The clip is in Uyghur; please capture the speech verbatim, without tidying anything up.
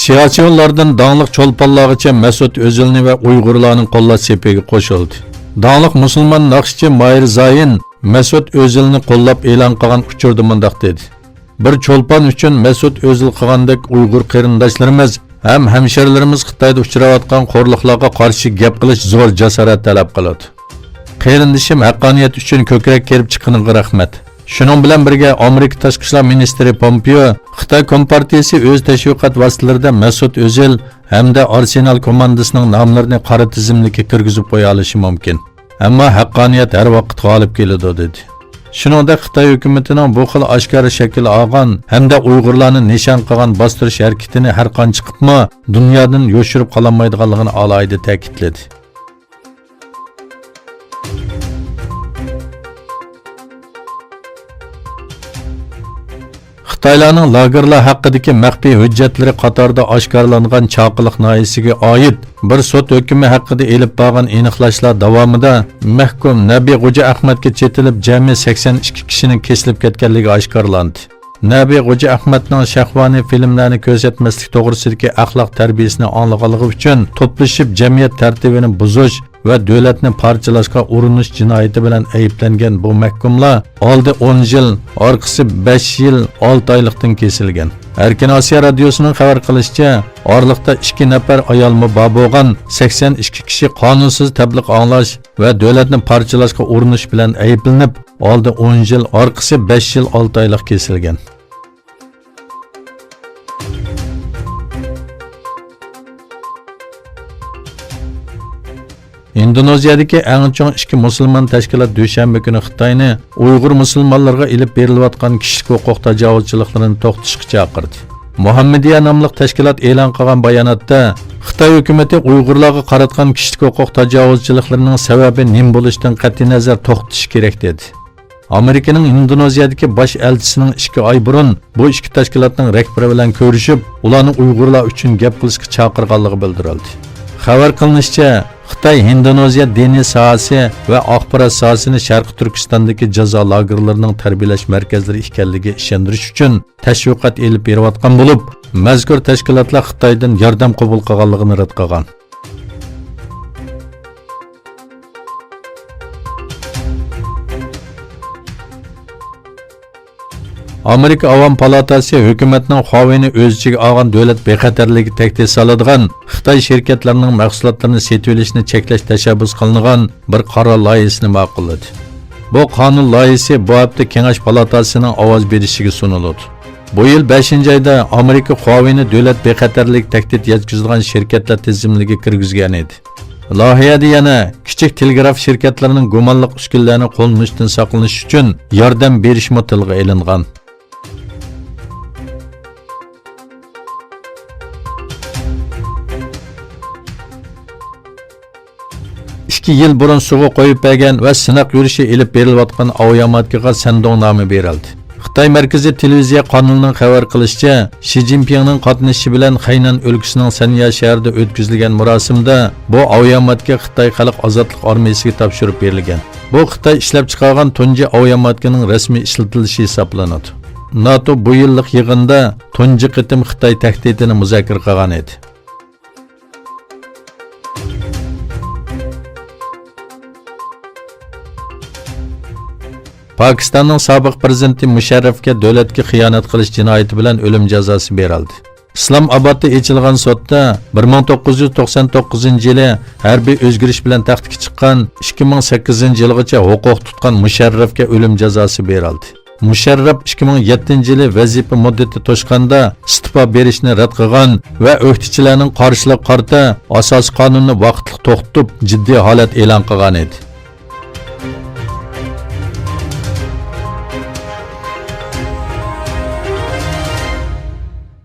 سىياسىيونلاردىن داڭلىق چولپانلارغىچە مەسئۇد ئۆزىلنى ۋە ئۇيغۇرلارنى قوللاش سېپىگە قوشۇلدى. داڭلىق مۇسۇلمان ناخشىچى ماھىر زايىن مەسئۇد ئۆزىلنى قوللاپ ئېلان قىلغان ئۇچۇردا مۇنداق دېدى: بىر چولپان ئۈچۈن مەسئۇد ئۆزىل قىلغاندەك ئۇيغۇر قېرىنداشلىرىمىز ھەم ھەمشېرىلىرىمىز خىتايدا ئۇچراۋاتقان خورلۇقلارغا قارشى گەپ قىلىش زور جاسارەت تەلەپ قىلىدۇ. قېرىندىشىم ھەققانىيەت ئۈچۈن كۆكرەك كېرىپ چىققىنىغا رەھمەت. شۇنىڭ بىلەن بىرگە، ئامېرىكا تاشقى ئىشلار مىنىستىرى پومپېئو خىتاي كومپارتىيىسى ئۆز تەشۋىقات ۋاسىتىلىرىدە مەسئۇد ئۆزىل ھەمدە ئارسېنال كوماندىسىنىڭ ناملىرىنى قارا تىزىملىككە كىرگۈزۈپ قويالىشى مۇمكىن. ئەمما ھەققانىيەت ھەر ۋاقىت غالىب كېلىدۇ، دېدى. شۇنىڭدەك، خىتاي ھۆكۈمىتىنىڭ بۇ خىل ئاشكارا شەكىل ئالغان ھەمدە ئۇيغۇرلارنى نىشان قىلغان باستۇرۇش ھەرىكىتىنى ھەر قانچە قىپمۇ دۇنيادىن يوشۇرۇپ قالالمايدىغانلىقىنى ئالاھىدە تەكىتلىدى. خىتايلارنىڭ لاگېرلار ھەققىدىكى مەخپىي ھۆججەتلىرى قاتارىدا ئاشكارىلانغان چاقىلىق ناھىيەسىگە ئائىت بىر سوت ھۆكمى ھەققىدە ئېلىپ بارغان ئېنىقلاشلار داۋامىدا مەھكۇم نەبى غوجا ئەخمەتكە چېتىلىپ، جەمئىي سەكسەن ئىككى كىشىنىڭ كېسىلىپ كەتكەنلىكى ئاشكارىلاندى. نەبى غوجا ئەخمەتنىڭ شەھۋانىي فىلىملەرنى كۆرسەتمەسلىك توغرىسىدىكى ئەخلاق تەربىيەسىنى ئاڭلىغانلىقى ئۈچۈن توپلىشىپ جەمئىيەت تەرتىپىنى بۇزۇش ۋە دۆلەتنى پارچىلاشقا ئۇرۇنۇش جىنايىتى بىلەن ئەيىبلەنگەن بۇ مەھكۇملار ئالدى ئون يىل، ئارقىسى بەش يىل ئالتە ئايلىقتىن كېسىلگەن. ئەركىن ئاسىيا رادىيوسىنىڭ خەۋەر قىلىشىچە، ئارىلىقتا ئىككى نەپەر ئايالمۇ بار بولغان سەكسەن ئىككى كىشى قانۇنسىز تەبلىغ ئاڭلاش ۋە دۆلەتنى پارچىلاشقا ئۇرۇنۇش بىلەن ئەيىبلىنىپ، ئالدى ئون يىل، ئارقىسى بەش يىل ئالتە ئايلىق كېسىلگەن. ئىندونېزىيەدىكى ئەڭ چوڭ ئىككى مۇسۇلمان تەشكىلات دۈشەنبە كۈنى خىتاينى ئۇيغۇر مۇسۇلمانلىرىغا ئېلىپ بېرىلىۋاتقان كىشىلىك ھوقۇق تاجاۋۇزچىلىقلىرىنى توختىتىشقا چاقىردى. مۇھەممىدىيە ناملىق تەشكىلات ئېلان قىلغان باياناتتا، خىتاي ھۆكۈمىتى ئۇيغۇرلارغا قاراتقان كىشىلىك ھوقۇق تاجاۋۇزچىلىقلىرىنىڭ سەۋەبى نېمە بولۇشىدىن قەتئىينەزەر توختىتىشى كېرەك، دېدى. ئامېرىكىنىڭ ئىندونېزىيەدىكى باش ئەلچىسىنىڭ ئىككى ئاي بۇرۇن بۇ ئىككى تەشكىلاتنىڭ رەھبىرى بىلەن كۆرۈشۈپ، ئۇلارنى ئۇيغۇرلار ئۈچۈن گەپ قىلىشقا چاقىرغانلىقى بىلدۈرۈلدى. خەۋەر قىلىنىشىچە، خىتاي ھىندونېزىيە دىنىي ساھەسى ۋە ئاخبارات ساھەسىنى شەرقىي تۈركىستاندىكى جازا لاگېرلىرىنىڭ تەربىيەلەش مەركەزلىرى ئىكەنلىكىگە ئىشەندۈرۈش ئۈچۈن تەشۋىقات ئېلىپ بېرىۋاتقان بولۇپ، مەزكۇر تەشكىلاتلار خىتايدىن ياردەم قوبۇل قىلغانلىقىنى رەت قىلغان. ئامېرىكا ئاۋام پالاتاسى ھۆكۈمەتنىڭ خۇاۋېينى ئۆز ئىچىگە ئالغان دۆلەت بىخەتەرلىكىگە تەھدىت سالىدىغان خىتاي شىركەتلىرىنىڭ مەھسۇلاتلىرىنى سېتىۋېلىشنى چەكلەش تەشەببۇس قىلىنغان بىر قارار لايىھىسىنى ماقۇللىدى. بۇ قانۇن لايىھىسى بۇ ھەپتە كېڭەش پالاتاسىنىڭ ئاۋاز بېرىشىگە سۇنۇلىدۇ. بۇ يىل بەشىنچى ئايدا ئامېرىكا خۇاۋېينى دۆلەت بىخەتەرلىكىگە تەھدىت يەتكۈزىدىغان شىركەتلەر تىزىملىكىگە كىرگۈزگەن ئىدى. لايىھەدە يەنە كىچىك تېلېگراف شىركەتلىرىنىڭ گۇمانلىق ئۈسكۈنىلەرنى قوللىنىشتىن ساقلىنىش ئۈچۈن ياردەم بېرىشمۇ تىلغا ئېلىنغان. ئىككى يىل بۇرۇن سۇغا قويۇپ بەرگەن ۋە سىناق يۈرۈشى ئېلىپ بېرىلىۋاتقان ئاۋىياماتكىغا سەندوڭ نامى بېرىلدى. خىتاي مەركىزىي تېلېۋىزىيە قانىلىنىڭ خەۋەر قىلىشىچە، شى جىنپىڭنىڭ قاتنىشىشى بىلەن خەينەن ئۆلكىسىنىڭ سەنيا شەھىرىدە ئۆتكۈزۈلگەن مۇراسىمدا بۇ ئاۋىياماتكا خىتاي خەلق ئازادلىق ئارمىيىسىگە تاپشۇرۇپ بېرىلگەن. بۇ خىتاي ئىشلەپچىقارغان تۇنجى ئاۋىياماتكىنىڭ رەسمىي ئىشلىتىلىشى ھېسابلىنىدۇ. ناتو بۇ يىللىق يىغىندا تۇنجى قېتىم خىتاي تەھدىتىنى مۇزاكىرە قىلغان ئىدى. پاكىستاننىڭ سابىق پىرېزىدېنتى مۇشەررەفكە دۆلەتكە خىيانەت قىلىش جىنايىتى بىلەن ئۆلۈم جازاسى بېرىلدى. ئىسلام ئابادتا ئېچىلغان سوتتا بىر مىڭ توققۇز يۈز توقسان توققۇزىنچى يىلى ھەربىي ئۆزگىرىش بىلەن تەختكە چىققان، ئىككى مىڭ سەككىزىنچى يىلغىچە ھوقۇق تۇتقان مۇشەررەفكە ئۆلۈم جازاسى بېرىلدى. مۇشەررەپ ئىككى مىڭ يەتتىنچى يىلى ۋەزىپە مۇددىتى توشقاندا ئىستېپا بېرىشنى رەت قىلغان ۋە ئۆكتىچىلەرنىڭ قارشىلىقىغا قارىتا ئاساسىي قانۇننى ۋاقىتلىق توختىتىپ، جىددىي ھالەت ئېلان قىلغان ئىدى.